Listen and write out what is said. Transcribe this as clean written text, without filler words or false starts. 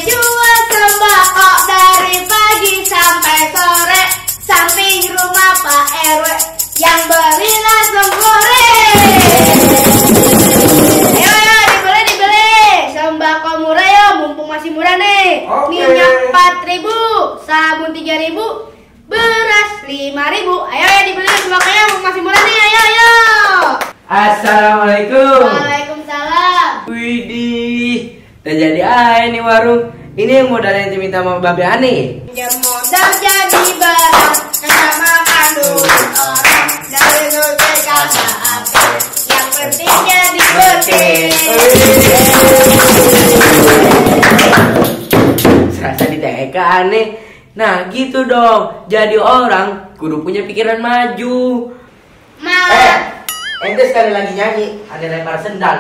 jual sembako dari pagi sampai sore, samping rumah Pak RW yang beli langsung goreng. Ayo dibeli sembako murah ya, mumpung masih murah nih. Minyak 4.000, sabun 3.000, beras 5.000. Ayo ya dibeli sembakonya, mumpung masih murah nih. Ayo. Assalamualaikum. Waalaikumsalam. Widih, udah jadi nih warung. Ini yang modal yang diminta sama Babe Ani. Yang modal jadi barang, sama kandung orang dari nurut kata apa. Yang penting jadi berkeh. Serasa di TK aneh. Nah gitu dong, jadi orang kudu punya pikiran maju. Ente sekali lagi nyanyi, ada lempar sendal.